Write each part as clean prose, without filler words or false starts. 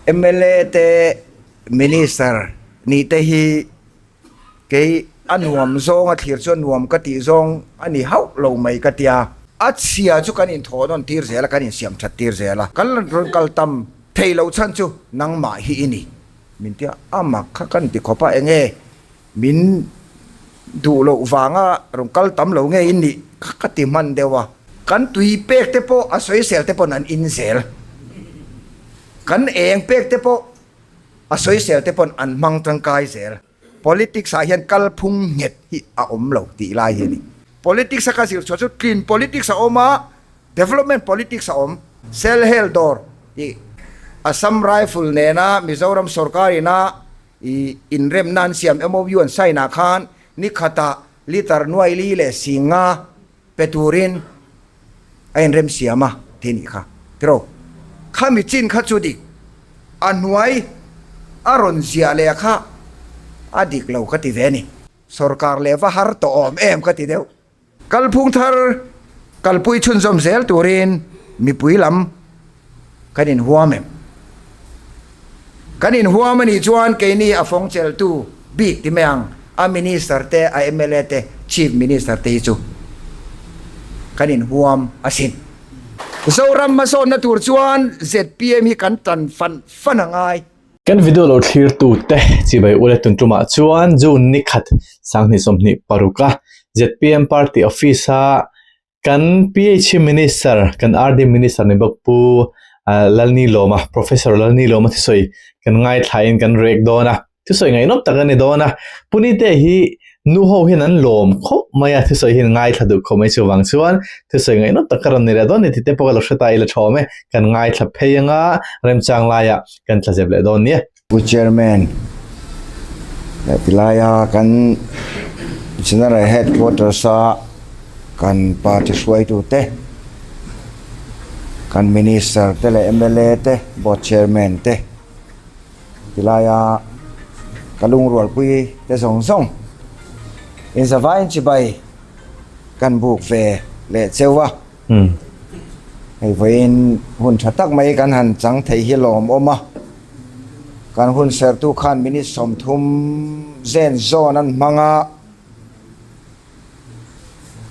Mla te Minister nih te hi kei a nuam zawng a thlir chuan nuam ka tih zawng a ni hauh lo mai ka tia. A chhia chu kan inthawh nawn tir zel a, kan insiam that tir zel a. Kan rawn kal tam thei loh chhan chu nangmah hi i ni. Min tia a mak kha kan ti khawp a, enge min duh loh vanga rawn kal tam lo nge in nih kha ka ti hman deuh a. Kan tui pek te pawh a sawisel te pawn an in zel. Kan eng pek te pawh a sawisel te pawn an hmang tangkai zel. Politics ah hian kalphung nghet hi a awm lo tih lai hi a ni. Politics a ka zir chhuah chu tlin politics a awm a, development politics a awm. Sel hel dawr tih Assam Rifle nena Mizoram sorkar ina i inremna an siam MOU an sign ah khan ni khatah litre nuai li leh singa pe turin a inrem siam a ti nih kha tiraw. Khami chin kha chu dik a hnuai a rawn ziah leh kha a dik lo ka ti ve a ni. Sorkar leh va har tawh awm em ka ti deuh. Kalphung thar kalpui chhunzawm zel turin mipui lam kan inhuam em? Kan inhuam a nih chuan keini a fawng cheltu bik ti mai ang, a Minister te, a mla te, Chief Minister te hi chu kan inhuam asin. Zoram hmasawnna tur chuan zpm hi kan tan fan fan a ngai. Kan video lo thlir tu te chibai ule tun tumah chuan June ni khat 2026 a zpm party office a kan PH minister kan RD minister ni bawk pu Lalnilawma Professor Lalnilawma thusawi kan ngaithlain kan rek dawn a thusawi ngaihnawm tak a ni dawn a Punite hi Nu ho hian an lawm khawp mai a, thusawi hian ngaithla duh khawp mai chuvang chuan thusawi ngaihnawm tak ka rawn ni leh dawn ni tih te pawh ka lo hre ta ila thawm e, kan ngaithla phei anga remchang laiah kan tla zep leh dawn nia. Pu Chairman, leh tilaia kan General Headquarters a kan party hruaitute, kan Minister te leh mla te, Board Chairman te, Tilaia ka lungrualpui te zawng zawng inzavain chibai kan buk ve leh cheu a. Hei vawiin hun tha tak mai kan han chang thei hi lawmawm a. Kan hun sertu khan minute 30 zen zawn an hmang a.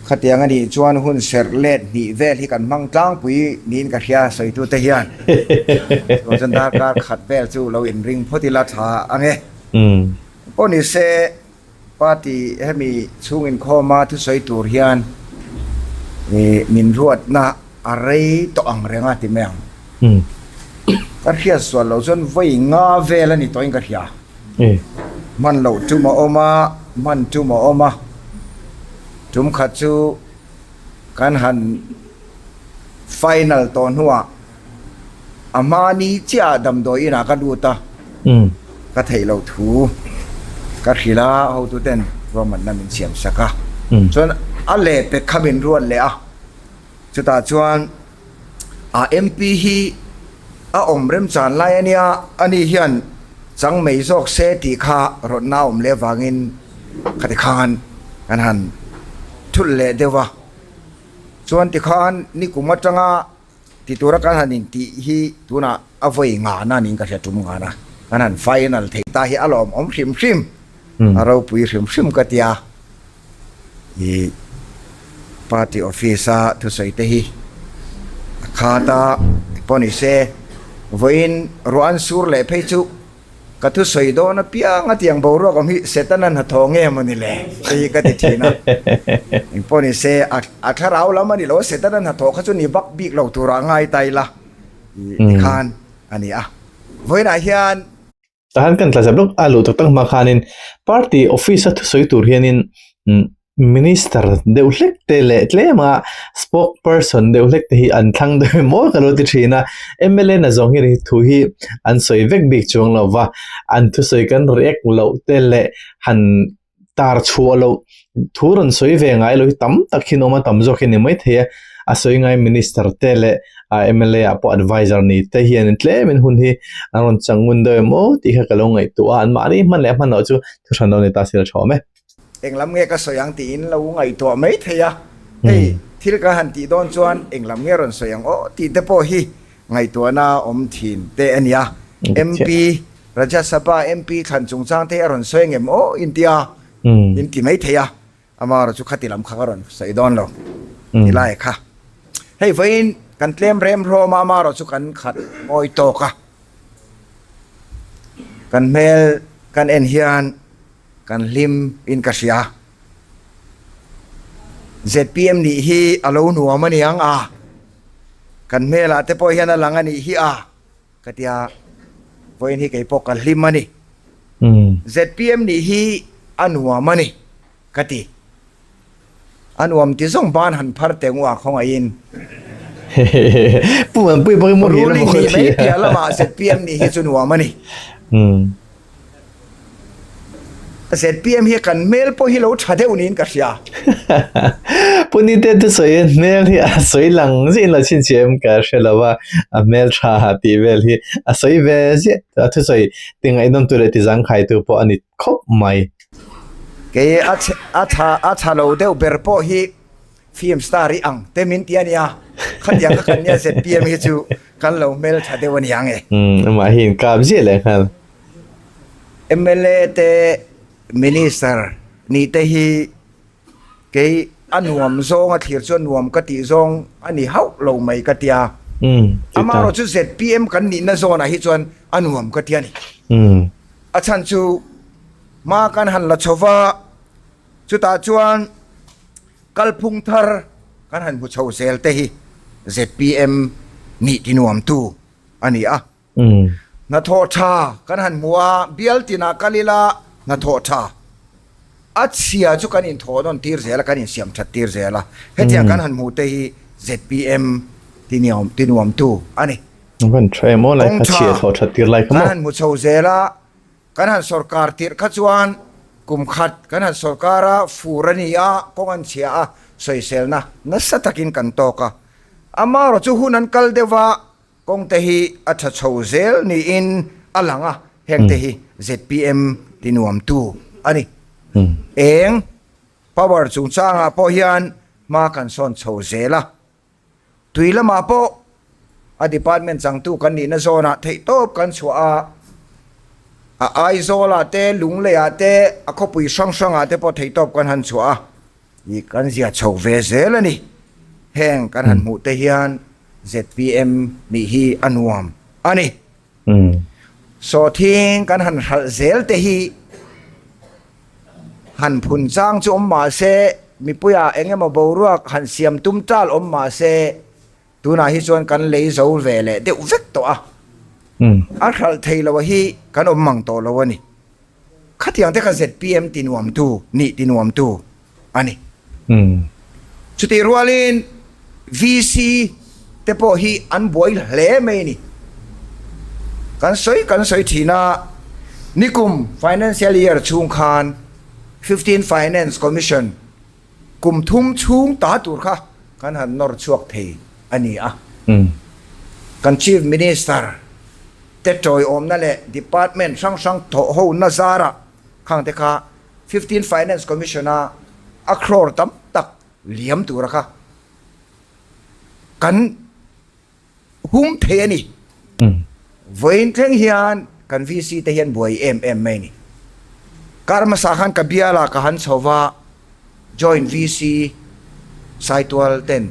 Khatiang a nih chuan hun serh let hnih vel hi kan hmang tlangpui niin ka hria sawitute hian. Chuan chuan darkar khat vel chu lo inring phawt ila tha ang e. Pawh ni se party hemi chhung inkhawma thusawi tur hian min ruatna a rei tawh ang reng a ti mai ang. Ka hriat sual loh chuan vawi nga vel a ni tawhin ka hria. Hman loh tum a awm a, hman tum a awm a. Tum khat chu kan han final tawh hnuah a hma ni chiah ah damdawi inah ka lut a, ka theih loh thu ka hrilh a, hotuten ruahmanna min siam sak a. Chuan a lehpek kha min ruat leh a, chutah chuan A MP hi a awm remchan lai a nia, ani hian chang mai zawk se tih kha rawtna a awm leh avangin khati khan kan han thulh leh deuh a. Chuan tikhan nikum atanga ti tura kan han intih hi tunah a vawi ngana niin ka hria tum ngana kan han final thei ta hi a lawmawm hrim hrim, a ropui hrim hrim ka tia. I party office a thusawi te hi a khat a pawh ni se vawiin ruah an sur leh phei chu ka thusawi dawn apiang a tiang boruak awm hi Satan-a hnathawh nge maw ni le tih hi ka ti thin a, eng pawh ni se a thlarau lam a ni lo a Satan-a hnathawh kha chu ni vak bik lo turah ngai ta ila tikhan a ni a vawiinah hian. Tahan kan tla zap lawk a luh tak tak hma khanin party office a thusawi tur hianin minister deuh hlek te leh tlema spoke person deuh hlek te hi an thlang deuh em maw ka lo ti thin a mla na zawng hian thu hi an sawi vek bik chuang lo va an thusawi kan react loh te leh han tar chhuah loh thu rawn sawi ve ngai lo hi tam tak hi an awm a tam zawk hi a ni maithei a a sawi ngai minister te leh a mla ah pawh adviser ni te hian tlemin hun hi an rawn chang ngun deuh em aw tih kha ka lo ngaihtuah a anmahni hman leh hman loh chu thu hran lo ni ta se la tha awm e. Englam nge ka sawi ang tiin lo ngaihtuah mai thei a, hei thil ka han tih dawn chuan englam nge rawn sawi ang aw tih te pawh hi ngaihtuahna awm thin te a nia. MP, Rajya Sabha MP thlan chungchang te hi a rawn sawi ngem aw intia in ti mai thei a, amaherawh chu khati lam kha ka rawn sawi dawn lo ti lai kha. Hei vawiin kan tlem rem hlawm a, amaherawh chu kan khat mawi tawk a, kan hmel kan en hian kan hlim in ka hria. Zpm nih hi a lo nuam a niang a, kan hmelah te pawh hian a lang a nih hi a, ka tia vawiin hi kei pawh ka hlim a ni. Zpm nih hi a nuam a ni ka ti. A nuam ti zawng ban han phar teh ngua khawngaihin. Pu Vanpui pawh hi muhil emaw ka ti a. Ruling nih mai piah lamah zpm nih hi chu nuam a ni. Zpm hi kan hmel pawh hi lo tha deuh niin ka hria. Pu Nite thusawi hmel hi a sawi lang ziah in lo chhinchhiah em ka hre lo a, a hmel tha tih vel hi a sawi ve ziah. A thusawi ti ngaihnawm tu leh ti zangkhaitu pawh a ni khawp mai. Kei a a tha a tha lo deuh ber pawh hi film star i ang te min ti a nia, khatiang kha kan nia zpm hi chu kan lo hmel tha deuh a niang e. Umm amah hi inkap ziah leh nghal. Mla te Minister nih te hi kei a nuam zawng a thlir chuan nuam ka tih zawng a ni hauh lo mai ka tia. Amaherawh chu zpm kan nihna zawnah hi chuan a nuam ka ti a ni. A chhan chu hma kan han la chho va, chutah chuan kalphung thar kan han hmu chho zel te hi zpm nih tinuamtu a ni a. Hnathawh tha kan han hmu a, bial tinah kal ila hnathawh tha a chhia chu kan inthawh nawn tir zel a, kan insiam that tir zel a. Hetiang kan han hmuh te hi zpm tinuamtu a ni. Kawng tha kan han hmu chho zel a, kan han sawrkar tirh kha chuan kum khat kan han sawrkar a, fur a ni a, kawng an chhia a, sawiselna nasa takin kan tawk a. Amaherawh chu hun an kal deuh a, Kawngte hi a tha chho zel niin a lang a, hengte hi zpm tinuamtu a ni. Eng power chungchangah pawh hian hma kan sawn chho zel a, tui lamah pawh a department changtu kan nihna zawnah theihtawp kan chhuah a, a Aizawlah te, Lungleiah te, a khawpui hrang hrangah te pawh theihtawp kan han chhuah a. Ih kan zia chho ve zel a ni. Heng kan han hmuh te hian zpm nih hi a nuam a ni. Sawthing kan han hralh zel te hi han phun chang chu awm mah se, mipuiah eng emaw boruak han siam tum tal awm mah se, tunah hi chuan kan lei zo ve leh deuh vek tawh a. A hralh thei lo hi kan awm mang tawh lo a ni. Khatiang te kha zpm ti nuamtu, nih ti nuamtu a ni. Chutih rualin VC te pawh hi an buai hle mai a ni. Kan sawi kan sawi thin a, nikum financial year chhung khan Fifteen Finance Commission kum thum chhung ta tur kha kan han nawr chhuak thei a ni a. Kan Chief Minister te tawiawmna leh department hrang hrang thawh hona zarah khang te kha Fifteen Finance Commission a a crore tam tak liam tura kha kan hum thei a ni. Vawiin thleng hian kan VC te hian buai em em mai a ni. Kar hmasa khan ka bialah ka han chho va, Joint VC Saitual ten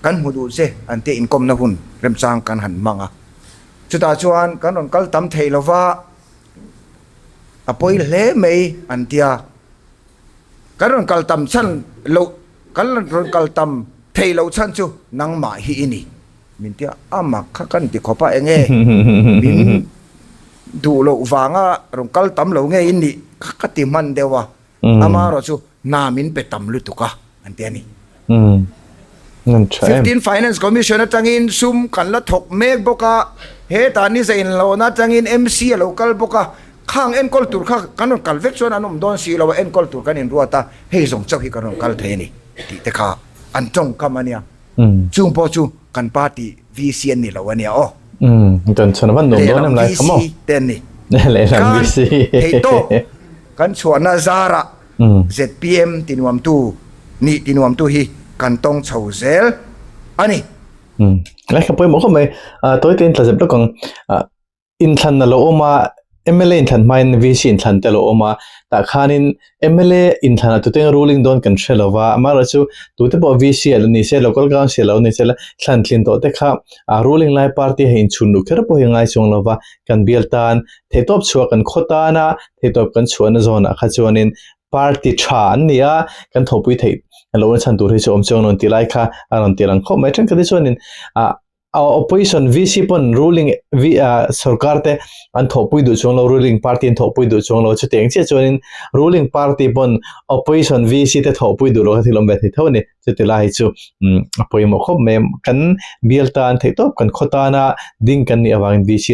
kan hmu duh che an tia inkawmna hun remchang kan han hmang a. Chutah chuan kan rawn kal tam thei lo va, a pawi hle mai an tia. Kan rawn kal tam chhan loh, kan rawn kal tam thei loh chhan chu nangmah hi i ni. Min tia a mak kha kan ti khawp a, enge min duh loh vanga rawn kal tam lo nge in nih kha ka ti hman deuh a. Amaherawh chu hna min pe tam lutuk a an ti a ni. 15 Finance Commission atangin sum kan la thawk mek bawk a, hetah ni zainhlawhna atangin MC a lo kal bawk a, khang enkawl tur kha kan rawn kal vek chuan an awm dawn si lo a, enkawl tur kan inruat a, hei zawng chauh hi kan rawn kal thei a ni tih te kha an tawngkam a nia. Chung pawh chu kan party VC an ni lo a nia aw. Kan chhan van nuam dawn em lai kha maw? Lehlam VC te an ni. Lehlam VC. Theihtawp kan chhuahna zarah zpm tinuamtu nih tinuamtu hi kan tawng chho zel a ni. Lai kha pawimawh khawp mai. Tawi tein tla zep lawk ang. Inthlan a lo awm a, mla inthlan hmain VC inthlan te a lo awm a, tah khanin mla inthlanah tute ruling dawn kan hre lo va, amaherawhchu tute pawh VC a lo ni se, local council a lo ni se la thlan tlin tawh te kha a ruling lai party hei inchhun luh kher pawh hi a ngai chuang lo va, kan bial tan theihtawp chhuah kan khaw tana theihtawp kan chhuahna zawnah kha chuanin party tha an ni a, kan thawhpui theih lohna chhan tur hi chu awm chuang lo tih lai kha a rawn ti lang khawp mai. Thenkhat hi chuanin ah Opposition VC pawn ruling V sorkar te an thawhpui duh chuang lo ruling party an thawhpui duh chuang lo chutiang chiah chuanin ruling party pawn opposition VC te thawhpui duh lo kha thil awm ve thei tho a ni. Chuti lai hi chu a pawimawh khawp mai a, kan bial tan theih tawp kan khaw tana ding kan nih avangin VC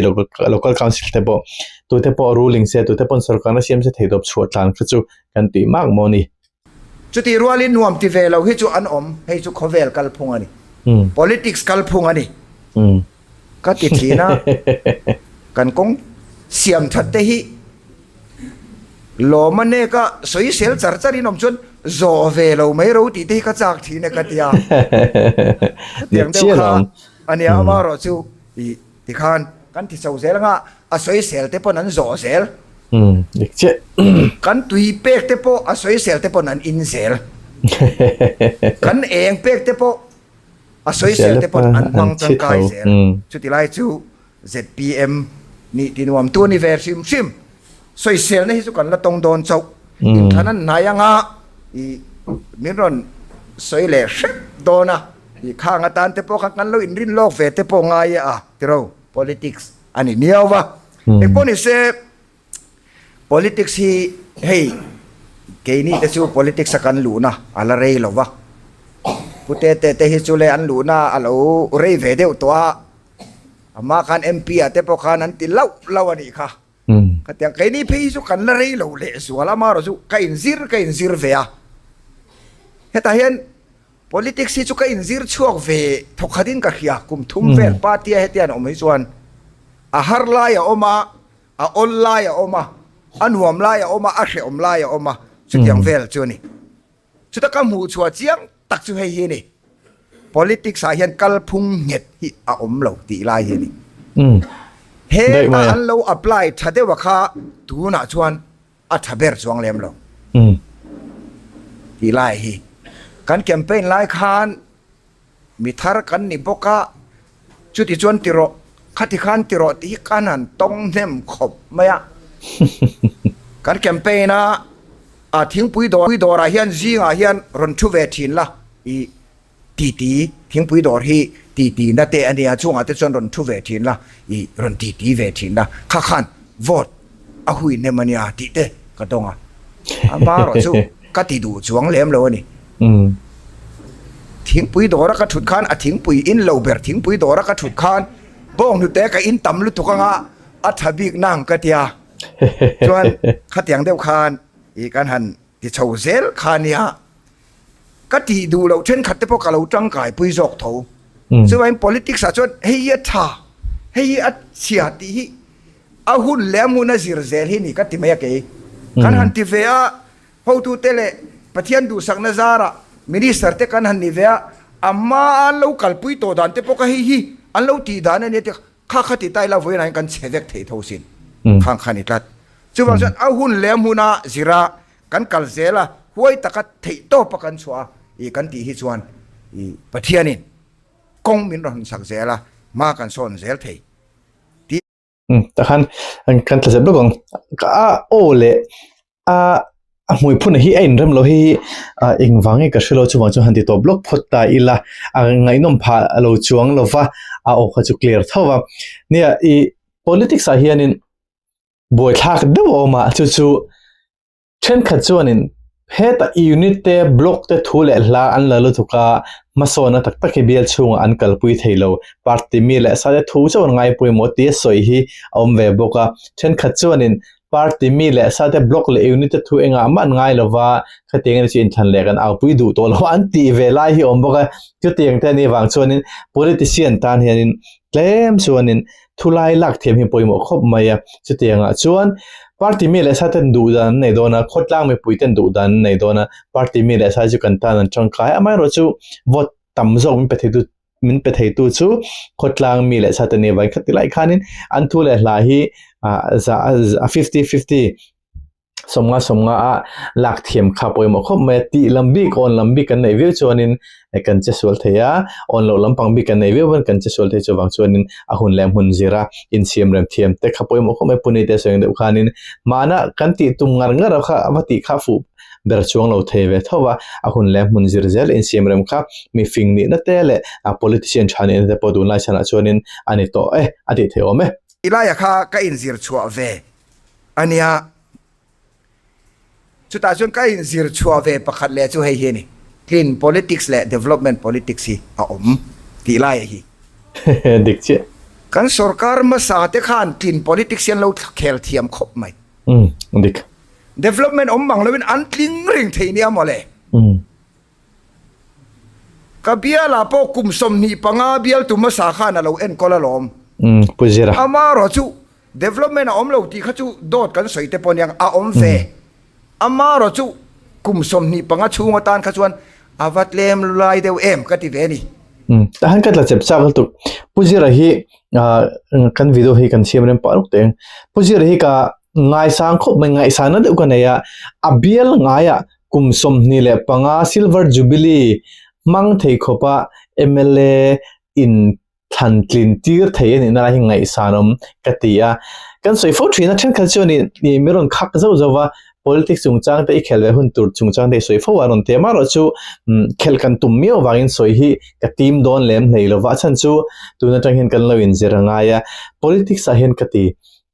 local council te pawh tute pawh ruling se tute pawn sorkarna siam se theihtawp chhuah tlan kha chu kan tih mak maw ni. Chutih rualin nuam ti ve lo hi chu an awm, hei chu khawvel kalphung a ni, politics kalphung a ni ka ti thin a, kan kawng siam that te hi lawm a nek a, sawisel char char in awm chuan zawh ve lo mai ro tih te hi ka chak thin e ka ti a, khatiang deuh kha a nia, amaherawhchu ih Tikhan kan ti chho zel anga a sawisel te pawn an zawh zel. Umm dik chiah. Kan tui pek te pawh a sawisel te pawn an in zel. Kan eng pek te pawh a sawisel te pawn an hmang tangkai zel. Chuti lai chu ZPM nih ti nuam tu a ni ve hrim hrim. Sawiselna hi chu kan la tawng dawn chauh. Inthlan an hnai anga i min rawn sawi leh hrep dawn a. I khang atan te pawh kha kan lo inrin lawk ve te pawh ngai e a tiro politics a ni miau va. Engpawh ni se politics hi hei keini te chu politics a kan luhna a la rei lo va. Pu Tete te hi chu le an luhna a lo rei ve deuh tawh a, amah khan MP ah te pawh khan an ti lauh lauh a nih kha. Khatiang keini phei hi chu kan la rei lo lehzual a, amaherawhchu chu ka inzir ka inzir ve a. Hetah hian Politics hi chu ka inzir chhuak ve thawkhat in ka hria, kum thum vel party a hetiang awm hi chuan a har lai a awm a, a awl lai a awm a, a nuam lai a awm a, a hrehawm lai a awm a, chutiang vel chu a ni. Chuta ka hmuh chhuah chiang tak chu hei hi a ni, politics ah hian kalphung nghet hi a awm lo tih lai hi a ni. Heta an lo apply tha deuh a kha tunah chuan a tha ber chuang lem lo tih lai hi kan campaign lai khan mi thar kan ni bawk a, chuti chuan ti rawh khati khan ti rawh tih hi kan han tawng hnem khawp mai a. Kan campaign a a thingpui dawr dawrah hian zingah hian rawn thu ve thin la i Titi, thingpui dawr hi titi na te a nia, chungah te chuan rawn thu ve thin la, i rawn titi ve thin la, kha khan vote a hui hnem a nia tih te ka dawng a, ama erawh chu ka ti duh chuang lem lo a ni. Thingpui dawra ka thut khan a thingpui in lo ber thingpui dawra ka thut khan bawnghnute ka in tam lutuk anga a tha bik nang ka tia, chuan khatiang deuh khan i kan han ti chho zel kha nia. Ka tih duh loh thenkhat te pawh ka lo tangkai pui zawk tho. Chuvangin politics ah chuan hei hi a tha, hei hi a chhia tih hi a hun leh a hmun a zir zel hi ni ka ti mai a kei. Kan han ti ve a, hotute leh Pathian duhsakna zarah Minister te kan han ni ve a, a hma a an lo kalpui tawh dan te pawh kha hei hi an lo tih dan a nia tih kha kha ti ta ila vawiinah hian kan chhe vek thei tho sin. Khang kha a ni tlat. Chuvang chuan a hun leh a hmuna zira Kan kal zel a, huai taka theih tawpa kan chhuah a, i kan tih hi chuan i Pathianin kawng min rawn sak zel a, hma kan sawn zel thei tih. Umm takhan kan tla zep lawk ang. A aw leh a a hmui phun hi a inrem lo hi engvang nge ka hre lo chuvang chuan han ti tawp lawk phawt ta ila a ngaihnawm phah lo chuang lo va, a aw kha chu clear tho va. Nia i politics ah hianin buaithlak deuh a awm a chu chu thenkhat chuanin heta unit te block te thu leh hla an la lutuk a hmasawnna tak tak hi bial chhungah an kalpui thei lo party mi leh sa te thu chauh an ngai pawimawh tia sawi hi a awm ve bawk a thenkhat chuanin party mi leh sa te block leh unit te thu engah mah an ngai lova khatiang emaw chu inthlan leh kan aupui duh tawh lo an tih ve lai hi a awm bawk a chutiang te anih vang chuanin politician tan hianin tlem chuanin Thulai lak thiam hi pawimawh khawp mai a, chutiangah chuan party mi leh sa ten duh dan an nei dawn a, khawtlang mipui ten duh dan an nei dawn a, party mi leh sa hi chu kan tan an tangkai a, amaherawhchu vote tam zawk min pe theitu min pe theitu chu khawtlang mi leh sa te nih avangin khati lai khanin an thu leh hla hi za a 50-50 sawmnga sawmnga a lak thiam kha pawimawh khawp mai a tih lam bik awn lam bik kan neih viau chuanin kan che sual thei a awn loh lampang bik kan neih viau pawn kan che sual thei chuvang chuanin a hun leh hmun zira insiam rem thiam te kha pawimawh khawp mai puni te sawi ang deuh khanin mahna kan tih tum ngar ngar kha a va tih kha fuh ber chuang lo thei ve tho a a hun leh hmun zir zel insiam rem kha mifing nihna te leh a politician tha nihna te pawh tunlai chhanah chuanin a ni tawh e a tih theih awm e. Ilaia kha ka inzir chhuah ve A nia, chutah chuan ka inzir chhuah ve pakhat leh chu hei hi a ni, Clean politics leh development politics hi a awm tih laia hi. Dik chiah. Kan sorkar hmasa te khan clean politics hi an lo khel thiam khawp mai. Umm, dik. Development awm mang loin an tling reng thei nia mawle. Umm. Ka bialah pawh kum 25 bialtu hmasa khan a lo enkawl alawm. Umm, Pu Zira. Amaherawhchu Development a awm lo tih kha chu dawt kan sawi te pawh aniang a awm ve. Amaherawhchu kum 25 chhung atan kha chuan a va tlem lai deuh em ka ti ve a ni. Tah hian ka tla chep chak lutuk. Pu Zira hi kan video hi kan siam rem pah ruk teh ang. Pu Zira hi ka ngaisang khawp mai, ngaihsana deuh ka nei a. A bial ngaiah kum 25 Silver Jubilee hmang thei khawpa mla in thlan tlin tir thei a nihna lai hi ngaihsan awm ka ti a. Kan sawi fo thin a, thenkhat chuan ih mi rawn khak zauh zauh va, politics chungchang te i khel ve hun tur chungchang te i sawi fo a rawn ti a, amaherawhchu khelh kan tum miau avangin sawi hi ka tim dawn lem hlei lo va, a chhan chu tun atang hian kan lo inzir a ngai a, politics ah hian ka ti.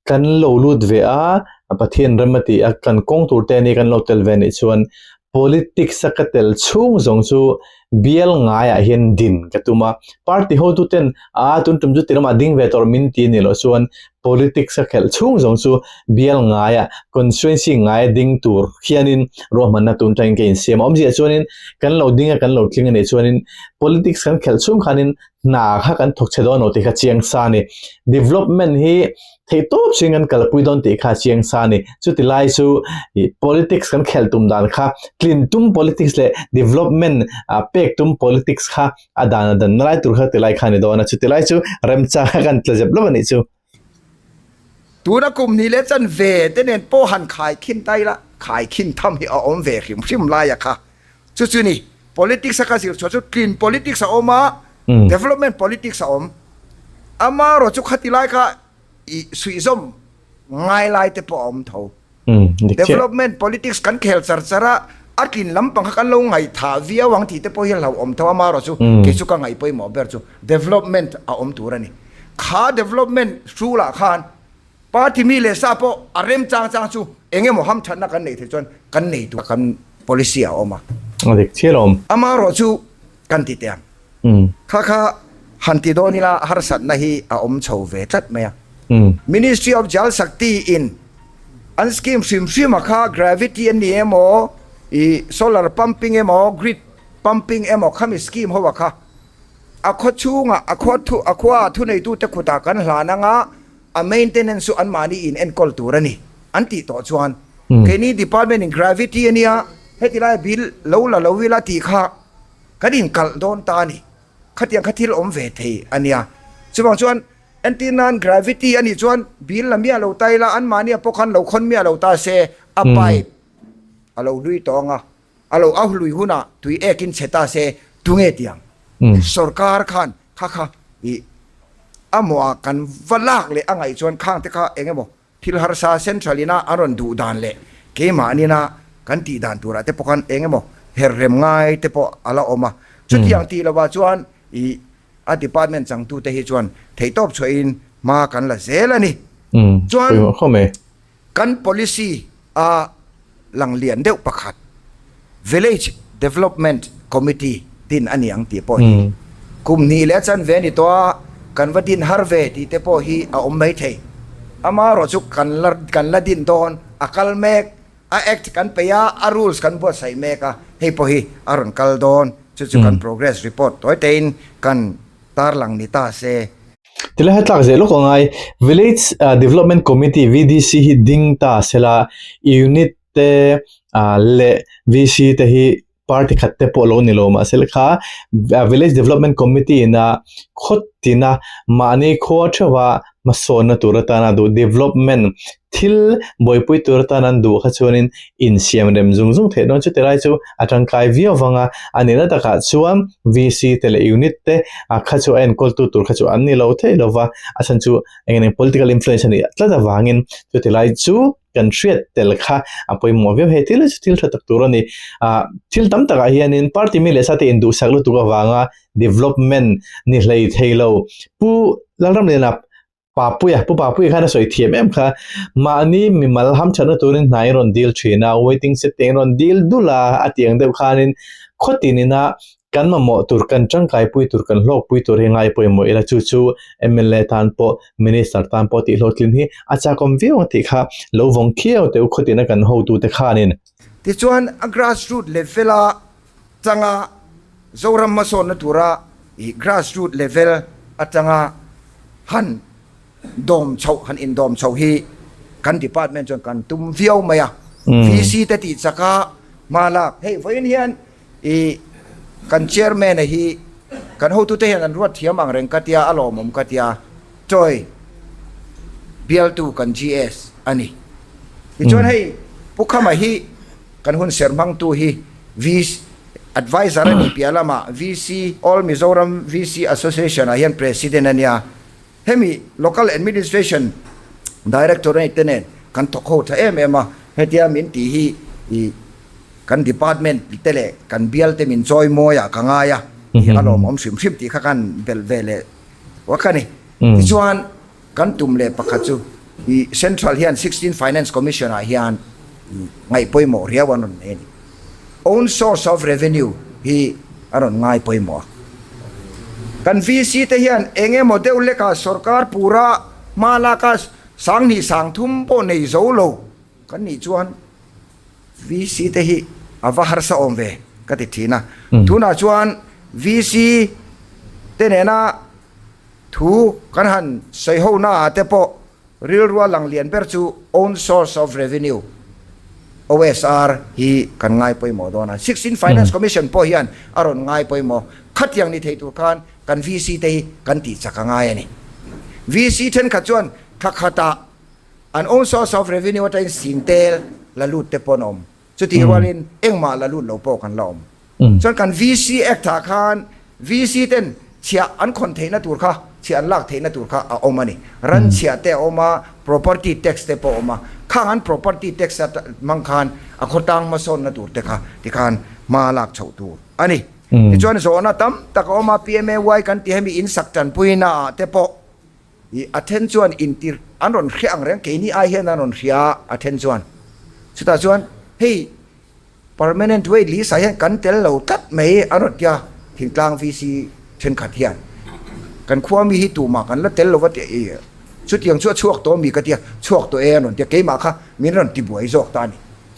Kan lo lut ve a, Pathian rem a ti a, kan kawng tur te ni kan lo tel ve anih chuan politics a ka tel chhung zawng chu bial ngaiah hian din ka tum a, party hotu ten a tun tum chu ti lamah ding ve tawh min ti anih loh chuan politics a khelh chhung zawng chu bial ngaiah constituency ngaia ding tur hianin ruahmanna tun tangin ka insiam a, awmzia chuanin kan lo ding a kan lo tling anih chuanin politics kan khelh chhung khanin hna kha kan thawk chhe dawn lo tih kha chiang sa a ni. Development hi theih tawp ching kan kalpui dawn tih kha chiang sa a ni. Chuti lai chu politics kan khelh tum dan kha tlin tum politics leh development pek tum politics kha a dan a dan na lai tur kha ti lai kha a ni dawn a. Chuti lai chu remchang kha kan tla zep lo a nih chu. Tuna kum hnih leh chan ve te nen pawh han khaikhin ta ila, khaikhin tham hi a awm ve hrim hrim laia kha. Chu chu ni, politics a ka zir chhuah chu tlin politics a awm a, development politics a awm. Amaherawh chu khati lai kha i suihzawm ngai lai te pawh a awm tho. Development politics kan khel char char a, a tlin lampang kha kan lo ngaihthah viau ang tih te pawh hi a hlauhawm tho. Amaherawh chu kei chu ka ngaih pawimawh ber chu development a awm tur a ni. Kha development hrulah khan Party mi leh sa pawh a rem chang chang chu eng emaw hamthatna kan neih theih chuan kan nei tur kan policy a awm a. A dik chiah lo awm. Amaherawh chu kan ti teh ang. Kha kha han ti dawn ila harsatna hi a awm chho ve tlat mai a. Ministry of Jal Shakti in an scheme hrim hrim a kha gravity an ni emaw i solar pumping emaw grid pumping emaw khami scheme ho a kha a khaw chhungah a khua thu a khua thuneitute khutah kan hlan anga A maintenance chu anmahni in enkawl tur a ni an tih tawh chuan keini department in gravity a nia heti lai bill lo la lo ila tih kha kan inkalh dawn ta a ni. Khatiang kha thil awm ve thei a nia. Chuvang chuan entir nan gravity a nih chuan bill la miah lo ta ila anmahni a pawh khan lo khawn miah lo ta se a pipe a lo hlui tawh ang a, a lo a hlui hunah tui ekin chhe ta se tunge tiang sorkar khan Kha kha i a mawh ah kan va lak leh a ngaih chuan khang te kha eng emaw thil harsa central ina an rawn duh dan leh keimahnin a kan tih dan turah te pawh khan eng emaw her rem ngai te pawh a la awm a. Chutiang tih lovah chuan i a department changtu te hi chuan theihtawp chhuahin hma kan la zel a ni. Chuan Kan policy a lang lian deuh pakhat, Village Development Committee din a ni ang tih pawh hi kum hnih leh a chanve a ni tawh a, kan va din har ve tih te pawh hi a awm mai thei. Amaherawh chu kan la kan la din dawn, a kal mek, a act kan peih a, a rules kan buatsaih mek a, hei pawh hi a rawn kal dawn, chu chu kan progress report tawi tein kan tarlang ni ta se. Tilai ha tlak zel lawk a ngai. Village Development Committee, VDC, hi ding ta sela unit te leh VC te hi party khat te pawh lo ni lo mahse kha village development committee ina khaw tina mahni khua theuha hmasawnna tur atana duh development thil buaipui tur atan an duh kha chuanin insiam rem zung zung theih dawn chuti lai chu a tangkai viau vang a, a nihna takah chuan VC te leh unit te a kha chu a enkawltu tur kha chu an ni lo thei lo va, a chhan chu eng eng political influence a nih tlat avangin chuti lai chu kan hriat tel kha a pawimawh viau. Hei thil hi chu thil tha tak tur a ni. Ah thil tam takah hianin party mi leh sa te induhsak lutuk avanga development ni hlei thei lo. Pu Lalramliana Papuia, Pu Papuia khan a sawi thiam em kha, mahni mimal hamthatna turin hna in rawn dil thin a, waiting shed te in rawn dil dul a, a tih ang deuh khanin khaw tin ina kan mamawh tur, kan tangkaipui tur, kan hlawkpui tur hi ngai pawimawh ila chu chu mla tan pawh Minister tan pawh tih hlawhtlin hi a chakawm viau ang tih kha lo vawng khiau teh u khawtina kan hotute khanin. Tichuan a grassroot level a tanga Zoram hmasawnna tura i grassroot level atanga han dawm chhoh han indawm chhoh hi kan department chuan kan tum viau mai a. VC te tih chaka hma lak hei vawiin hian I kan chairman a hi kan hotute hian an ruat thiam ang reng ka tia a lawmawm ka tia Choi bialtu kan GS a ni. Tichuan hei Pu Khama hi kan hun ser hmangtu hi VC advisor a nih piah lamah VC All Mizoram VC Association ah hian president a nia. Hemi Local Administration Directorate te nen kan thawk ho tha em em a, hetia min tih hi i kan department te leh kan bial te min chawi mawi ah ka ngai a, i a lawmawm hrim hrim tih kha kan belh ve leh vak a ni. Tichuan kan tum leh pakhat chu i Central hian Sixteen Finance Commission ah hian ngaih pawimawh riau an rawn nei a ni. Own source of revenue hi a rawn ngai pawimawh a. Kan VC te hian eng emaw deuh lekah sorkar pura hma laka sanghnih sangthum pawh nei zo lo kan nih chuan VC te hi a va harsa awm ve ka ti thin a. Tunah chuan VC te nena thu kan han sawi ho naah te pawh Rilrua lang lian ber chu Own Source of Revenue, OSR, hi kan ngai pawimawh dawn a. 16 Finance Commission pawh hian a rawn ngai pawimawh. Khatiang ni thei tur khan kan VC te hi kan tih chak a ngai a ni. VC thenkhat chuan thla khatah an Own Source of Revenue atangin sing tel la lut te pawh an awm. Chutih rualin engmah la lut lo pawh kan la awm. Chuan kan VC Act ah khan VC ten chhiah an khawn theihna tur kha, chhiah an lak theihna tur kha a awm a ni. Ran chhiah te a awm a, property tax te pawh a awm a. Khang an property tax a hmang khan a khawtlang hmasawnna tur te kha tikhan hma lak chhoh tur a ni. Tichuan zawhna tam tak a awm a, PMAY kan tih hemi in sak tanpuina ah te pawh I a then chuan intir an rawn hria ang reng, keini ai hian an rawn hria a then chuan. Chutah chuan hei permanent wait list ah hian kan tel lo tlat mai an rawn tia thingtlang VC thenkhat hian. Kan khua mi hi tumah kan la tel lo va tia i chutiang chu a chhuak tawh mi ka tia, chhuak tawh e an rawn tia, keimah kha min rawn tibuai zawk ta a ni.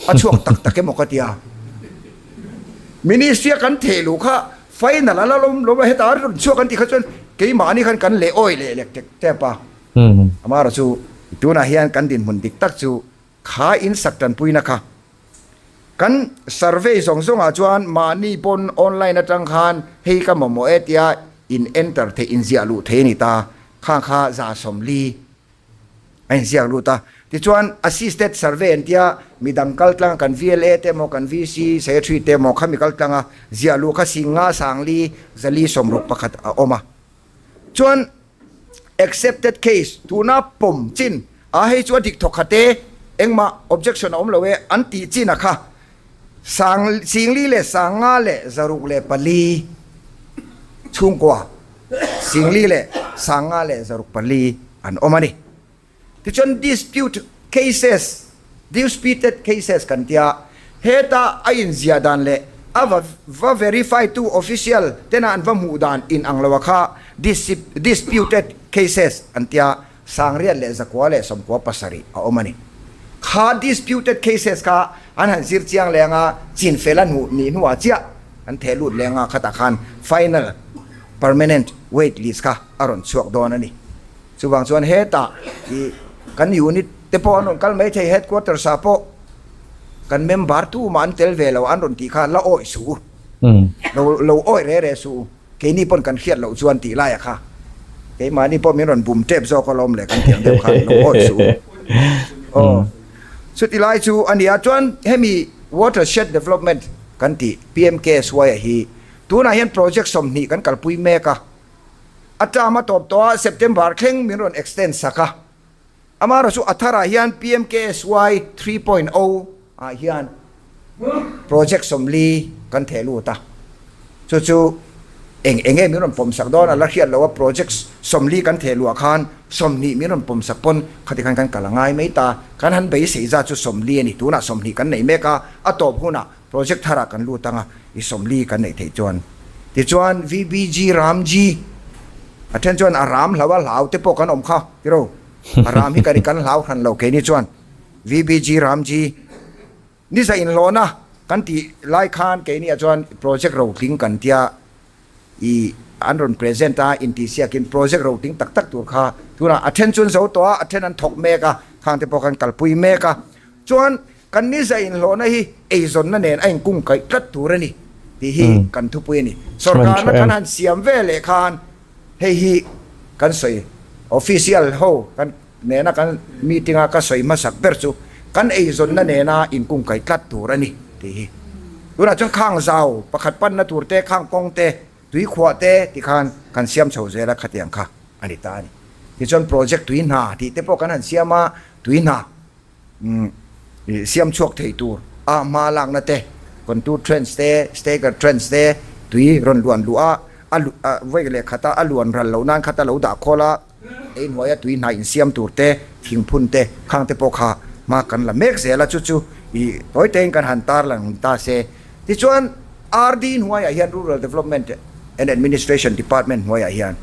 A chhuak tak tak emaw ka tia. Ministry a kan theh luh kha Final a la lawm lawm a, heta a rawn chhuak an tih kha chuan keimahni khan kan leh awi leh lek tek tep a. Amaherawh chu tunah hian kan dinhmun dik tak chu kha in sak tanpuina kha kan survey zawng zawngah chuan mahni pawn online atang khan hei ka mamawh e tia in enter theih inziah luh thei a ni ta, khang kha 140 A inziak lut a. Tichuan, Assisted Survey an tia, midang kal tlang kan VLA te emaw, kan VC Secretary te emaw khami kal tlanga ziah luh kha 50 sangli zali 61 a awm a. Chuan, Accepted case, tuna pawm chin a hei chu a dik thawk khat e, engmah objection a awm lo e an tih chin a kha sang singli leh 54 chhungkua 4,000 leh 564 an awm a ni. Tichuan dispute cases, disputed cases kan tia, heta a inziah dan leh a va va verify tu official tena an va hmuh dan in ang lo a kha disputed cases an tia, 697 a awm a ni. Kha disputed cases kha an han zir chiang leng a, chin fel a hnuh nih hnuah chiah an theh lut leng a, khatah khan final permanent wait list kha a rawn chhuak dawn a ni. Chuvang chuan hetah i kan unit te pawh an rawn kal mai thei, headquarters ah pawh. Kan member tumah an tel ve lo an rawn tih kha la awih suh u. Lo lo awih re re suh u. Keini pawn kan hriat loh chuan tih laia kha keimahni pawh min rawn bum tep zawk alawm le kan tiang deuh khan lo awih suh u. Aw chuti lai chu a nia chuan hemi watershed development kan tih PMKSY-a hi tunah hian project 20 kan kalpui mek a. A term a tawp tawh a September thleng min rawn extend sak a. Amaherawhchu chu a tharah hian PMKSY 3.0 ah hian project 40 kan theh lut a, chu chu eng eng nge min rawn pawm sak dawn a la hriat loh a, project 40 kan theh luah khan 20 min rawn pawm sak pawn khati khan kan kal a ngai mai ta, kan han beisei zat chu 40 a ni, tunah 20 kan nei mek a, a tawp hunah Project tharah kan lut anga i 40 kan neih theih chuan. Tichuan VBG Ramji a then chuan a ram hlau a hlau te pawh kan awm kha tiro. A ram hi kan kan hlau hran lo keini chuan VBG Ramji ni za inhlawhna kan tih lai khan keini ah chuan project rotling kan tia i an rawn present a intihsiakin project rotling tak tak tur kha tunah a then chu an zo tawh a a then an thawk mek a khang te pawh kan kalpui mek a chuan Kan ni zah inhlawhna hi eizawnna nen a inkungkaih tlat tur a ni tih hi kan thupui a ni. Sorkarna kan han siam ve leh khan hei hi kan sawi official ho kan nena kan meeting a ka sawi hmasak ber chu kan eizawnna nena inkungkaih tlat tur a ni tih hi. Tunah chuan khang zau pakhat panna tur te, khang kawng te, tui khuah te ti khan kan siam chho zel a khatiang kha a ni ta a ni. Tichuan project tui hna tih te pawh kan han siam a, tui hna. Siam chhuak thei tur a hma lakna te, contour trench te, stagger trench te, tui rawn luan luh a, a vawi leh khat a, a luan ral loh nan khat a lo dah khawl a, ei hnuaia tui hnai insiam tur te, thingphun te, khang te pawh kha hma kan la mek zel a, chu chu ih tawi tein kan han tarlang ta se. Tichuan RD hnuaiah hian Rural Development and Administration Department hnuaiah hian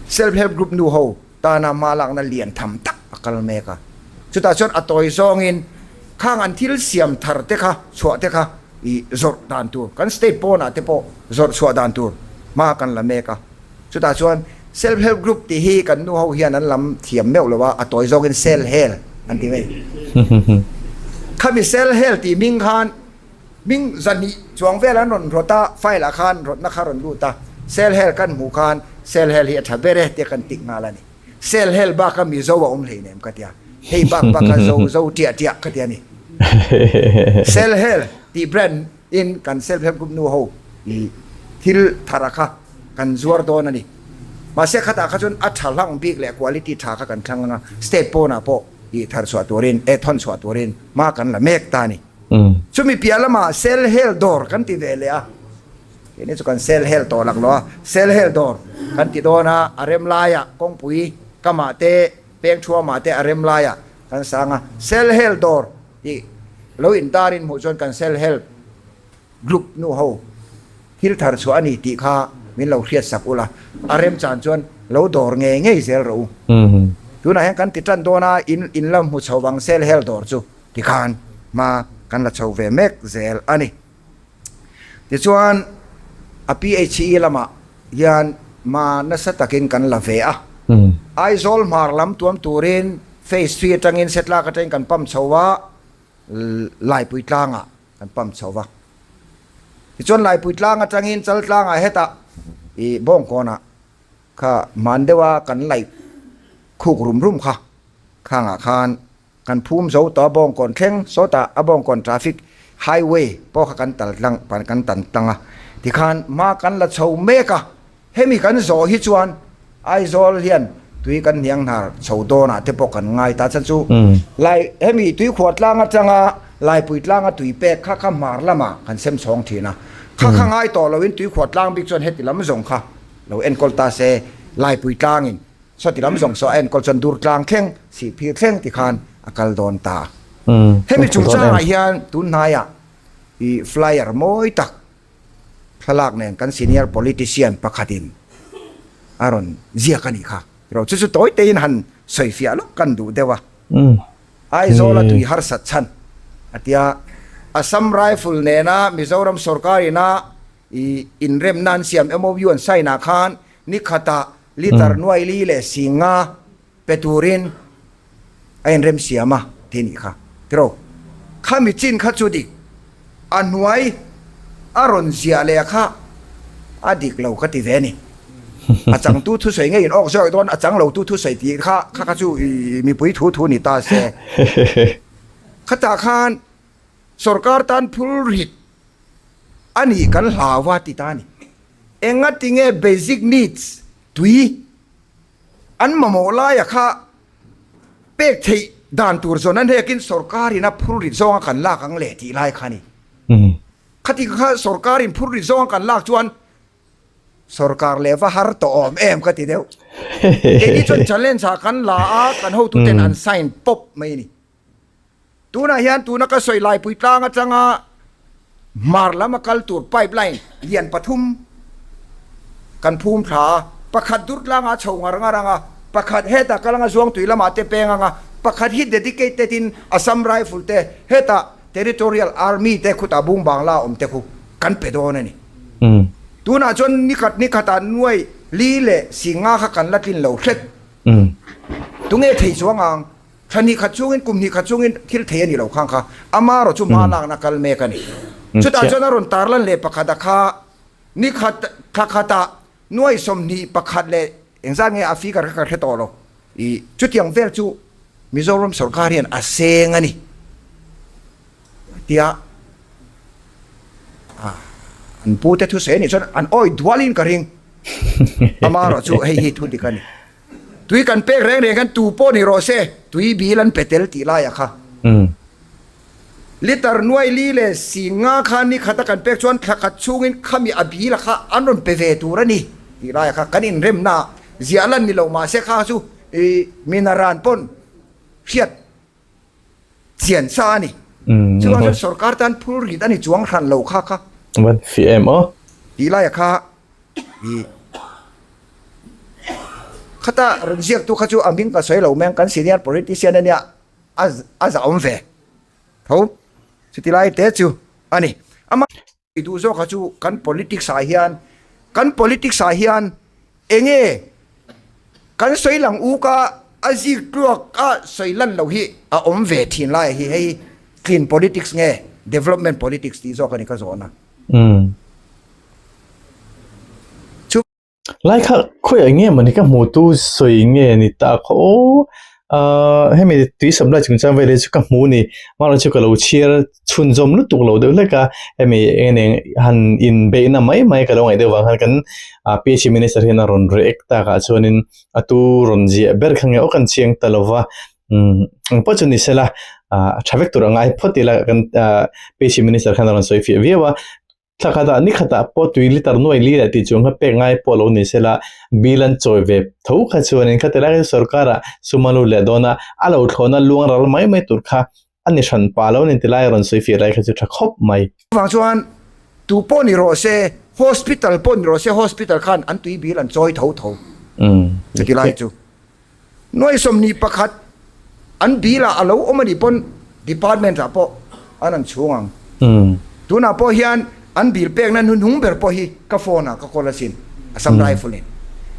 Self Help Group nu ho, Tana hma lakna lian tham tak a kal mek a. Chutah chuan a tawi zawngin khang an thil siam thar te kha chhuah te kha i zawrh dan tur, kan state pawnah te pawh zawrh chhuah dan tur hma kan la mek a. Chutah chuan Self Help Group tih hi kan nu ho hian an lam thiam meuh lo a, a tawi zawngin Sel Hel an ti mai. Khami Sel Hel tih hming khan Hming zahnih chuang vel an rawn rawt a, file ah khan rawtna kha rawn lut a, cell hel kan hmuh khan cell hel hi a tha ber e tia kan tik nghal a ni. Cell hel bak a Mizo a awm hleinem ka tia, hei bak bak a zo zo tiah tiah ka tia ni. Cell hel tih brand in kan self help group nu ho i thil thar a kha kan zuar dawn a ni. Mahse khatah kha chuan a tha hlang bik leh quality tha kha kan thlang anga state pawnah pawh i thar chhuah turin eh thawn chhuah turin hma kan la mek ta a ni. Chumi piah lamah sel hel dawr kan ti ve leh a, keini chu kan sel hel tawh lak lo a, sel hel dawr kan ti dawn a, a rem laiah kawngpui kamah te peng thuamah te a rem laiah kan sang a, sel hel dawr tih lo intarin hmuh chuan kan sel hel group nu ho thil thar chhuah a ni tih kha min lo hriat sak ula, a remchan chuan lo dawr ngei ngei zel rawh u. Tunah hian kan ti tan dawn a, in in la hmu chho vang sel hel dawr chu. Tikhan hma kan la chho ve mek zel a ni. Tichuan a PHE lamah hian hma nasa takin kan la ve a. Aizawl hmar lam tuam turin Phase 3 atangin Setlak atangin kan pump chho a, Laipui tlangah kan pump chho va. Tichuan Laipui tlang atangin Chaltlangah hetah i Bawngkawnah kha hman deuha kan laih khuk rum rum kha khangah khan Kan phum zo tawh a bawngkawn thleng sawtah a bawngkawn traffic highway pawh kha kan tal tlang kan tan tlang a tikhan hma kan la chho mek a hemi kan zawh hi chuan Aizawl hian tui kan hniang hnar chho dawnah te pawh kan ngai ta chan chu lai hemi tui khuah tlang atanga Laipui tlanga tui pek kha kha hmar lamah kan sem chhawng thin a kha kha ngai tawh loin tui khuah tlang bik chuan heti lam zawng kha lo enkawl ta se Laipui tlangin Sawti lam zawng saw a enkawl chuan dur tlang thleng, sihphir thleng ti khan a kal dawn ta. Hemi chungchangah hian tun hnaiah i flyer mawi tak thlalak nen kan senior politician pakhatin a rawn ziak a nih kha. Tiraw chu chu tawi tein han sawifiah lawk kan duh deuh a. Aizawl a tui harsat chhan a tia Assam Rifle nena Mizoram sorkar ina i inremna an siam MOU an sign ah khan ni khatah Liter nuai li leh singa pe turin a inrem siam a tih a nih kha tiraw. Khami chin kha chu dik a hnuai a rawn ziah leh kha a dik lo ka ti ve a ni. A changtu thusawi ngei in awk zawk dawn a chang lotu thusawi tih kha kha kha chu mipui thu thu ni ta se. Khatah khan sorkar tan phul rit a nih kan hlau a ti ta a ni. Engatinge basic needs tui An mamawh laia kha pek theih dan tur zawn an hekin sorkarin a phur rit zawnga kan lak ang le tih lai kha a ni. Khati kha sorkarin phur rit zawnga kan lak chuan sorkar leh va har tawh awm em ka ti deuh. Keini chuan challenge ah kan la a, kan hotuten an sign pawp mai a ni. Tunah hian tuna ka sawi Laipui tlang atanga hmar lam a kal tur pipeline lian pathum kan phum thla a, pakhat dur tlangah a chho ngar ngar ang a, pakhat hetah kal anga Zuangtui lamah te peng ang a, pakhat hi dedicated in Assam Rifle te hetah Territorial Army te khutah Bung Bangla awm te khu kan pe dawn a ni. Tunah chuan nikhat nikhatah nuai li leh singa kha kan la tlin lo hret. Tunge thei chuang ang? Thla hnih khat chungin, kum hnih khat chungin thil thei a ni lo khang kha. Ama erawh chu hma lakna kal mek a ni. Chutah chuan a rawn tarlan leh pakhat a kha ni khat, thla khatah nuai 21 leh engzat nge a figure kha ka hre tawh lo. I chutiang vel chu Mizoram sorkar hian a seng a ni tia an pute thusawi a nih chuan an awi dualin ka ring. Ama erawh chu hei hi thu dik a ni. Tui kan pek reng reng khan tu pawh ni rawh se, tui bil an pe tel tih laiah kha. Liter nuai li leh si nga kha ni khata kan pek chuan thla khat chhungin khami a bila kha an rawn pe ve tur a ni tih laiah kha kan inremna ziah lan ni lo mahse kha chu minaran pawn hriat chian sa a ni. Chuvang chuan sorkar tan phur rit a ni chuang hran lo kha kha. Van fih em aw. Tih laiah kha i khata rawn ziaktu kha chu a hming ka sawi lo mai ang kan senior politician a nia a a zahawm ve tho chuti lai te chu a ni. Ama duh zawk kha chu kan politics ah hian kan politics ah hian enge kan sawi lang uk a a zik tluak a sawi lan loh hi a awm ve thin lai hi hei clean politics nge development politics tih zawk a ni ka zawhna. Chu. Lai kha khawiah nge mawni ka hmu tu sawi nge ni ta kha aw ahh hemi tui supply chungchang vel hi chu ka hmu ni mahla chu ka lo chhiar chhunzawm lutuk lo deuh hlek a hemi eng eng han inbeihna mai mai ka lo ngaih deuh vang khan kan ah P_H_E minister hian a rawn react tak ah chuanin a tu rawn ziah ber kha nge aw kan chiang ta lo va umm eng pawh chu ni sela ah tha vek tur a ngai phawt ila kan ah P_H_E minister khan a rawn sawi fiah viau a. Thla khatah ni khatah pawh tui liter nuai li leh tih chung kha pek ngai pawh lo ni sela, bill an chawi ve tho kha chuanin khati lai hian sorkarah sum a lut leh dawn a, a lo thlawhna luang ral mai mai tur kha a ni hran pah lo ni ti lai a rawn sawi fiah lai kha chu tha khawp mai. Chuvang chuan tu pawh ni rawh se, hospital pawh ni rawh se, hospital khan an tui bill an chawi tho tho chuti lai chu. Nuai 21 an bill ah a lo awm a nih pawn department ah pawh an an chhung ang. Tunah pawh hian an bill pekna hnuhnung ber pawh hi ka phone ah ka call asin, Assam Rifle in.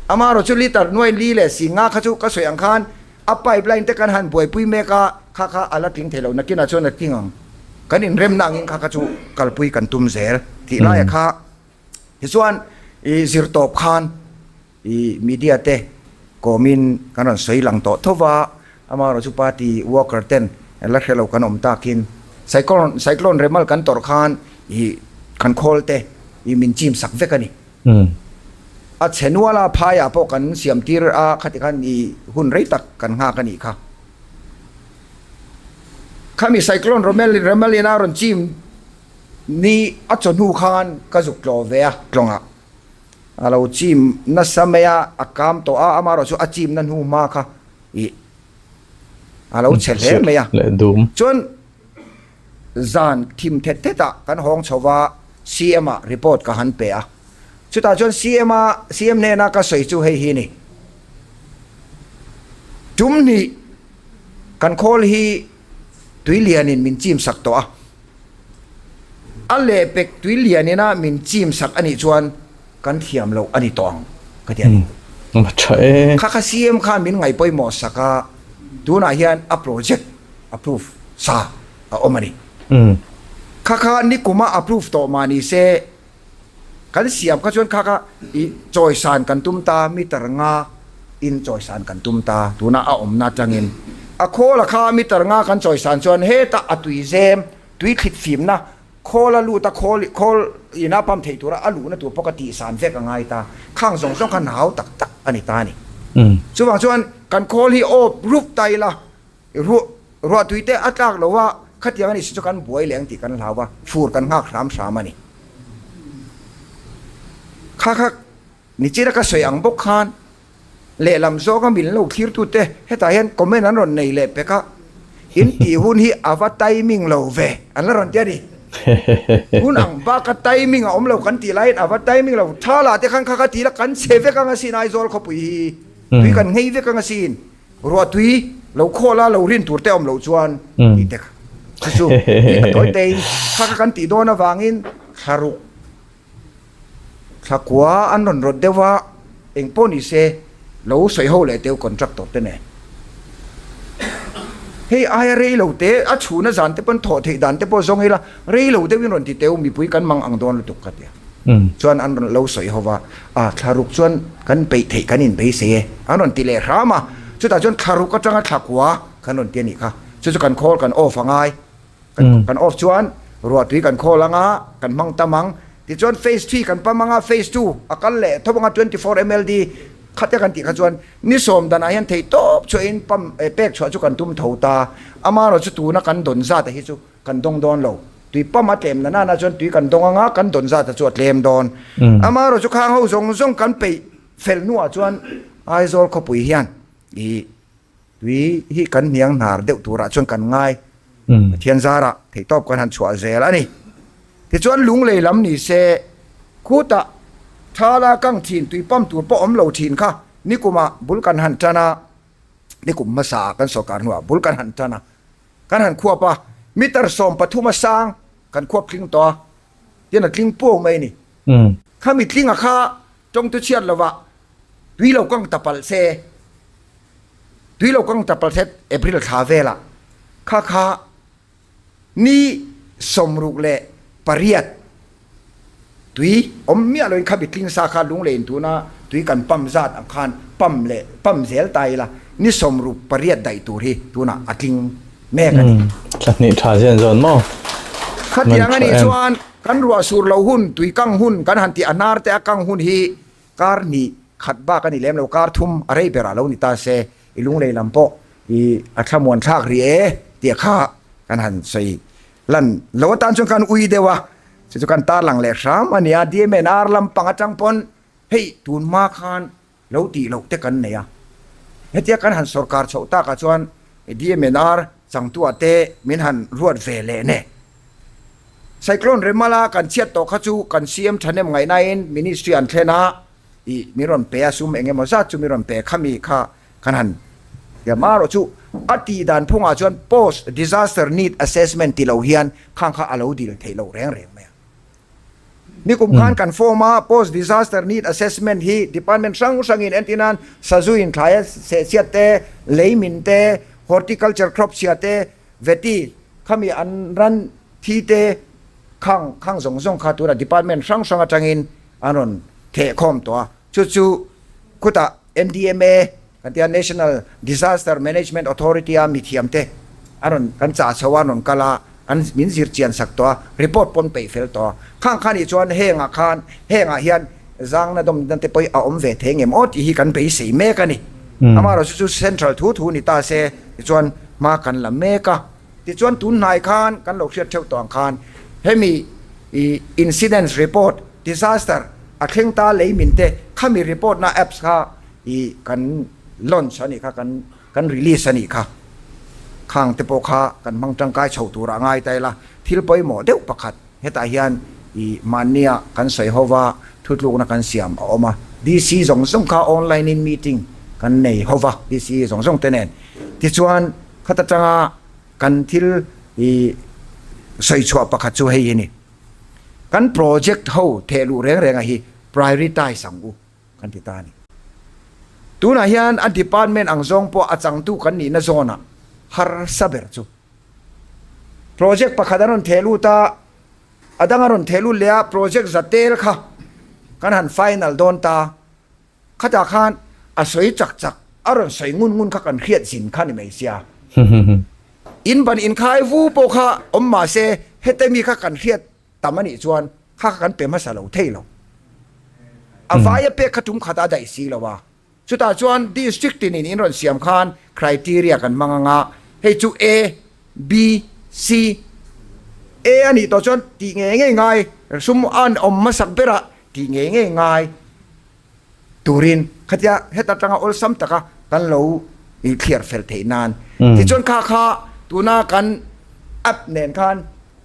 Amaherawh chu liter nuai li leh si nga kha chu ka sawi ang khan a pipe line te kan han buaipui mek a, kha kha a la tling thei lo, nakinah chuan a tling ang. Kan inremna angin kha kha chu kalpui kan tum zel tih laia kha tichuan i zirtawp khan I media te kawmin kan rawn sawi lang tawh tho va, amaherawh chu party worker ten la hre lo kan awm takin cyclone cyclone remal kan tawrh khan i kan khawl te i min chim sak vek a ni. A chhe nual a phaiah pawh kan siam tir a khati khan i hun rei tak kan nghak a nih kha. Khami cyclone romel remal in a rawn chim ni a chawhnu khan ka zuk tlawh ve a tlawngah. A lo chim nasa mai a, a kam tawh a, amaherawh chu a chimna hnu hma kha ih a lo chhe hle mai a. Chuan zan thim thet thet ah kan hawng chho va, CM ah report ka han pe a. Chutah chuan CM a, CM hnena ka sawi chu hei hi ni. Tum hnih kan khawl hi tui lianin min chim sak tawh a. A lehpek tui lian ina min chim sak a nih chuan kan thiam loh a ni tawh ang ka ti a ni. Kha kha CM khan min ngaih pawimawh sak a, tunah hian a project approve sa a awm a ni. Kha kha nikuma approve tawh mah ni se kan siam kha chuan kha kha i chawisan kan tum ta meter nga in chawisan kan tum ta tuna a awmna atangin a khawl a kha meter nga kan chawisan chuan heta a tui zem tui thlit fimna khawl a lut a khawl khawl ina pump theih tura a luhna tur pawh ka tihsan vek a ngai ta khang zawng zawng kha nau tak tak a ni ta a ni. Chuvang chuan kan khawl hi awp rup ta ila Ruah ruahtui te a tlak lo a, khatiang a nih si chu kan buai leh ang tih kan hlau a, fur kan nghak hram hram a ni. Kha kha nichina ka sawi ang bawk khan lehlam zawnga min lo thlirtute hetah hian comment an rawn nei leh pek a, in tih hun hi a va timing lo ve an la rawn ti a ni. Hun ang baka timing a awm lo kan tih laiin a va timing lo, thala te khan kha kha ti la kan chhe vek ang asin Aizawl khawpui hi, tui kan nghei vek ang asin. Ruahtui lo khawl a lo rin tur te awm loh chuan tih te kha chu chu tih a tawi tein kha kha kan tih dawn avangin thlaruk thlakua an rawn rawt deuh a, eng pawh ni se lo sawi ho leh teu contractor te nen. Hei aia rei lo te a chhuna zan te pawn thawh theih dan te pawh zawng ila rei lo deuhin rawn ti teu mipui kan mang ang dawn lutuk ka tia. Chuan an rawn lo sawi ho va, A, thlaruk chuan kan peih theih kan inbeisei e, an rawn ti leh hram a. Chutah chuan thlaruk atanga thlakua kan rawn ti a nih kha. Chu chu kan khawl kan off a ngai. Kan off chuan ruahtui kan khawl ang a, kan hmang tam ang. Tichuan phase three kan pam ang a, phase two a kal leh thawp ang a, 24 MLD khatia kan tih kha chuan ni sawm danah hian theih tawp chhuahin pump pek chhuah chu kan tum tho ta. Amaherawhchu tuna kan dawn zat a hi chu Kan dawng dawn lo. Tui pam a tlem na nana chuan tui kan dawng anga kan dawn zat a chu a tlem dawn. Amaherawh chu khang ho zawng zawng kan peih fel hnuah chuan Aizawl khawpui hian ih tui hi kan hniang hnar deuh turah chuan kan ngai. Pathian zarah theihtawp kan han chhuah zel a ni. Tichuan lunglei lam ni se khutah thala kang thin tui pam tur pawh awm lo thin kha nikumah bul kan han tan a, nikum hmasa ah kan sawrkar hnuah bul kan han tan a. Kan han khuap a, meter 13 a sang kan khuap tling tawh a, tin a tling puau mai a ni. Khami tlinga kha tawngtu chhiat lovah tui lo kang ta palh se, tui lo kang ta palh se April thla velah kha kha ni 68 Tui awm miah loin kha mitling sa kha lungleiin tuna tui kan pump zat ang khan pump leh pump zel ta ila ni 68 daih tur hi tunah a tling mek a ni. Thla hnih tha zian zawn maw? Khatiang a nih chuan kan ruah sur lo hun, tui kang hun kan han tih a hnar te a kang hun hi kar hnih khat bak a ni lem lo, kar thum a rei berah lo ni ta se i lunglei lam pawh i a thlamuan thlak rih e tih kha kan han sawi Lan lo atan chuan kan ui deuh a, chu chu kan tarlang leh hram a nia, DMNR lampang atang pawn hei tun hma khan lo tih loh te kan nei a, hetia kan han sawrkar chhoh takah chuan DMNR changtuah te min han ruat ve leh ne. Cyclone Remala kan chhiat tawh kha chu kan CM thahnem ngaihnain Ministry an thlen a, ih min rawn pe a sum eng emaw zat chu min rawn pe khami kha kan han ti a marawh chu a tih dan phungah chuan post disaster need assessment ti lo hian khang kha a lo dil theih loh reng reng mai a nikum khan kan form a post disaster need assessment hi department hrang hrang in entir nan sazu in thlai a sehchhiat te lei min te horticulture crop chhia te veti khami an ran thi te khang khang zawng zawng kha tunah department hrang hrang atangin an rawn theh khawm tawh a, chu chu khutah NDMA kan tia National Disaster Management Authority a mithiam te an rawn kan chah chho a an rawn kal a, an min zir chian sak tawh a, report pawn peih fel tawh a, khang kha nih chuan hengah khan hengah hian zangna dawmna te pawh hi a awm ve thei ngem aw tih hi kan beisei mek a ni. Amaherawhchu chu chu central thu thu ni ta se tichuan hma kan la mek a. Tichuan tun hnai khan kan lo hriat theuh tawh ang khan hemi i incidents report disaster a thleng ta lei min te khami report na apps kha i kan launch a nih kha kan kan release a nih kha khang te pawh kha kan hmang tangkai chho tur a ngai ta ila thil pawimawh deuh pakhat hetah hian i mahnia kan sawi ho va thutlukna kan siam a awm a DC zawng zawng kha online in meeting kan nei ho va DC zawng zawng te nen tichuan Khat atanga kan thil i sawi chhuah pakhat chu hei hi ni. Kan project ho theh luh reng reng a hi prioritize ang u kan ti ta a ni. Tunah hian a department ang zawng pawh a changtu kan nihna zawnah harsa ber chu. Project pakhat an rawn theh lut a, a dang a rawn theh lut leh a, project za tel kha kan han final dawn ta. Khatah khan a sawi chak chak, a rawn sawi ngun ngun kha kan hriat zin kha ni mai sia. In ban inkhai vu pawh kha awm mah se hete mi kha kan hriat tam a nih chuan kha kha kan pe hmasa lo thei lo. A vaia pek kha tum khat a daih si lo a. Chutah chuan district tinin in rawn siam khan criteria kan hmang anga hei chu A, B, C, A a nih tawh chuan tih ngei ngei ngai, sum an awm hmasak berah tih ngei ngei ngai turin khatia heta tanga awlsam taka kan lo thliar fel theih nan. Tichuan kha kha tuna kan app nen khan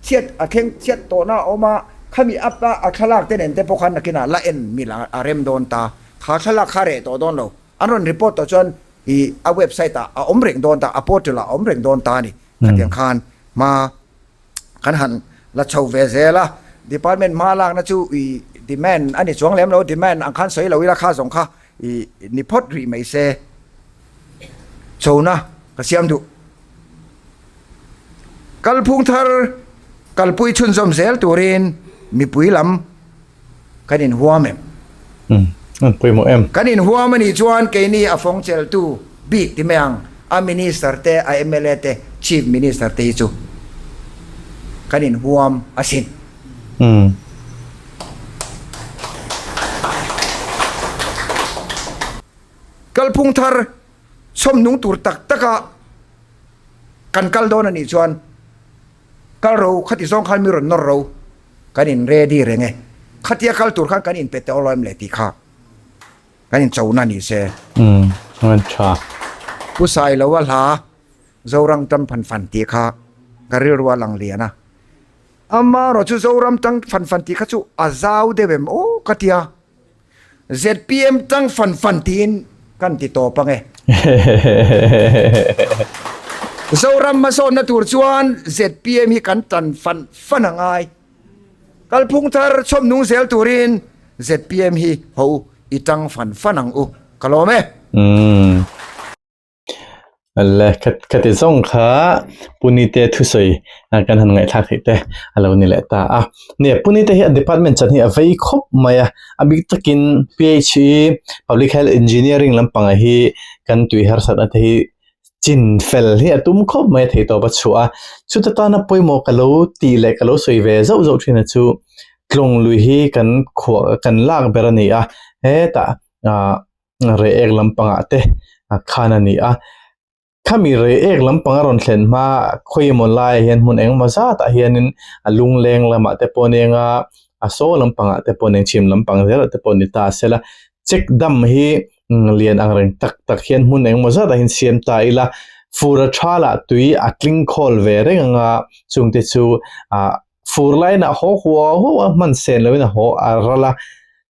Chhiat a thleng chhiat tawhna a awm a, khami app a a thlalak te nen te pawh khan nakinah la en mil a rem dawn ta. Kha thlalak kha reh tawh dawn lo. An rawn report tawh chuan i a website ah a awm reng dawn ta, a portal ah a awm reng dawn ta a ni. Khatiang khan hma kan han la chho ve zel a, department hma lakna chu i demand a ni chuang lem lo, demand ang khan sawi lo ila kha zawng kha i ni phawt rih mai se. Chona ka siam duh. Kalphung thar kalpui chhunzawm zel turin mipui lam kan inhuam em? An pawimawh em? Kan inhuam a nih chuan keini a fawng cheltu bik ti mai ang, a Minister te, a mla te, Chief Minister te hi chu kan inhuam asin. Kalphung thar chhawmnung tur tak taka kan kal dawn a nih chuan kal ro khati zawng khan mi rawn nawr ro kan in ready reng e. Khatia kal tur khan kan inpe tawh lo em le tih kha kan inchona ni se. Umm a tha. Pu Sailoa hla Zoram tam fan fan tih kha ka rilru a lang lian a. Amaherawh chu Zoram tang fan fan tih kha chu a zau deuh em aw ka tia. ZPM tang fan fan tiin kan ti tawp ang e. Zoram hmasawnna tur chuan ZPM hi kan tan fan fan a ngai. Kalphung thar chhawmnung zel turin ZPM hi ho i tang fan fan ang u. Ka lawm e. Le khati zawng kha Punite thusawi kan han ngaihthlak theih te a lo ni leh ta a. Nia Punite hi a department chan hi a vei khawp mai a, a bik takin PHE Public Health Engineering lampangah hi kan tui harsatna te hi chin fel hi a tum khawp mai a theihtawp a chhuah a. Chuta tana pawimawh ka lo tih leh ka lo sawi ve zauh zauh thin a chu tlawng lui hi kan khuah kan lak ber a ni a, hetah ah reh ek lampangah te a khan a ni a khami reh ek lampang a rawn thlen hma khawi emaw laiah hian hmun engemaw zatah hianin a lungleng lamah te pawh a ni ang a a saw lampangah te pawh a ni ang chhim lampang zelah te pawh a ni ta sela check dam hi lian ang reng tak tak hian hmun engemaw zatah hian siam ta ila fur a tha lah tui a tling khawl ve reng ang a chungte chu ah Fur laiin a haw huau huau a, hman sen loin a haw a ral a.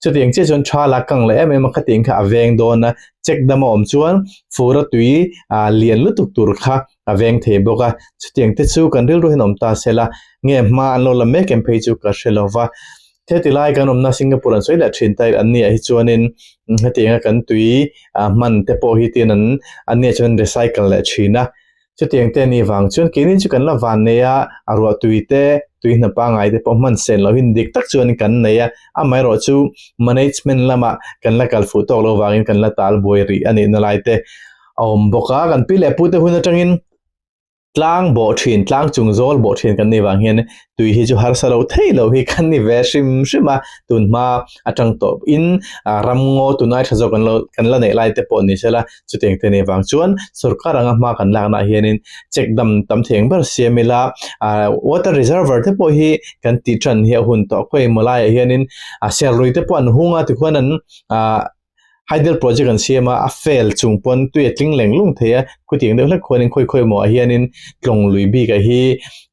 Chutiang chiah chuan tha la kang leh em em a, khatiang kha a veng dawn a, check dam a awm chuan fur a tui lian lutuk tur kha a veng thei bawk a. Chutiang te chu kan rilru hian awm ta se la, nge hma an lo la mek em phei chu ka hre lo va. Heti lai kan awmna Singapore an sawi leh thin ta an nia hi chuanin hetianga kan tui hman te pawh hi tin an an nia chuan recycle leh thin a. Chutiang te anih vang chuan keini chu kan la van nei a, a ruah tui te, tui hna pangngai te pawh hman sen lohin dik tak chuan kan nei a, amaherawh chu management lamah kan la kal fuh tawk lo vangin kan la tal buai rih a nihna lai te a awm bawk a, kan pi leh pu te hun atangin tlang bawh thin, tlang chung zawl bawh thin kan nih vang hian tui hi chu harsa lo thei lo hi kan ni ve hrim hrim a, tun hma atang tawh in ramngaw tunai tha zawk kan lo kan la neih lai te pawh ni sela chutiang te nei vang chuan sorkar anga hma kan lakna ah hianin check dam tam thei ang ber siam ila ah water reservoir te pawh hi kan tih tan hi a hun tawh khawi emaw laiah hianin a serlui te pawh an hung a tikhuan an ah hydel project an siam a a fail chung pawn tui a tling leng lung thei a khutiang deuh hlek khuanin khawi khawi emaw ah hianin tlawng lui bik ah hi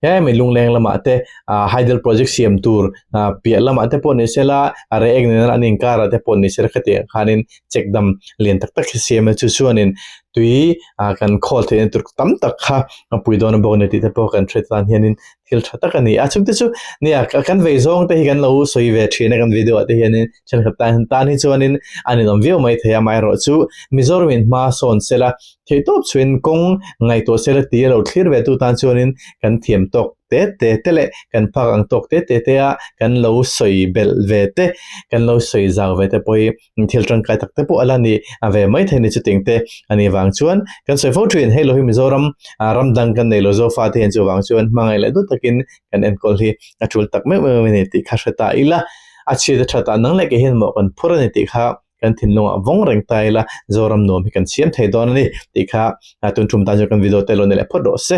hemi lungleng lamah te ah hydel project siam tur ah piah lamah te pawh ni sela a reh ek nena an inkar ah te pawh ni sela khatiang khanin check dam lian tak tak hi siam a chu chuanin tui ah kan khawl theihna tur tam tak kha a pui dawn a bawk a ni tih te pawh kan hriat tan hianin thil tha tak a ni a chungte chu nia kan vei zawng te hi kan lo sawi ve thin a kan video ah te hianin thenkhat tan tan hi chuanin a ninawm viau mai thei a amaherawhchu Mizoram in hma sawn sela theihtawp chhuin. hianin kawng ngaihtuah sela tia lo thlir ve tu tan chuanin kan thiam tawk te te te leh kan phak ang tawk te te te a kan lo sawi belh ve te kan lo sawi zau ve te pawh hi thil tangkai tak te pawh a la ni a ve mai thei ni chuting te a nih vang chuan kan sawi fo thin hei lo hi Mizoram ram dang kan nei lo Zofa te hian chuvang chuan hmangaih leh dut takin kan enkawl hi a tul tak meuh meuh a ni tih kha hre ta ila a chhiat a that ah nang leh kei hian mawh kan phur a ni tih kha kan thinlungah vawng reng ta ila Zoram nuam hi kan siam thei dawn a ni tih kha tun tum tan chuan kan video te lo ni leh phawt rawh se.